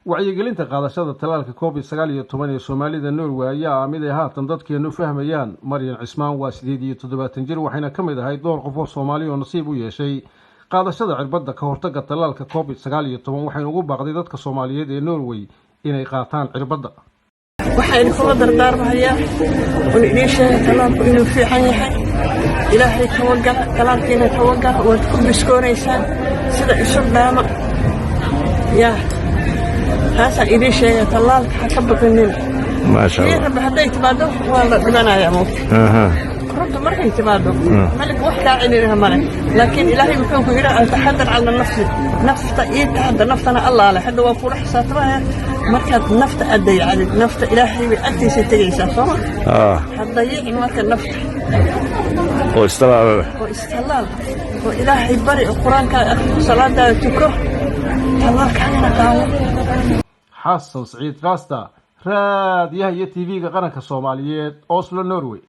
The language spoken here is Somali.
Wacyigelinta qaadashada tallaalka COVID-19 ee Soomaalida Norway ayaa ah mid ay haatan dadkeenu fahmayaan. Maryan Cismaan waa 78 jir, waxayna ka mid ahayd dhowr qof oo Soomaali oo nasiib u yeeshay qaadashada cirbadda ka hortagga tallaalka COVID-19, waxayna ugu baaqday dadka Soomaaliyeed ee Norway inay qaataan cirbadda. Waxaan kula dardaarmahayaa un idiin sheegay tallaalku inuu fiican yahay. Ilaahay tawagala, tallaalkiina tawagala, waad ku biskoonaysaan sida isu dhaama. Yaa taasaan idiin sheegay, tallaalka ha ka baqinin. Maasha ii Allah. Rabbi hadday timaado waa la dhimanayaa, moogta. Runta markay timaado malik wax kaa celinaya male, laakiin Ilaahay muxuu ku yidhi? Ataxadar cala nafsi, nafta ii taxadar, naftana Allaa leh. Hadda waa kula xisaabtamaya. Markaad nafta aad dayacdid, nafta Ilaahay bay agtiisa tegaysaa, sooma? Ha dayicin marka nafta. Oo istalaala. Oo istallaal, oo Ilaahay bari, oo Qur-aankaaga akhri, salaadaada tuko, tallaalkaagana qaado. Xasan Siciid Rasta, Raadiyaha iyo TV-ga Qaranka Soomaaliyeed, Oslo, Norway.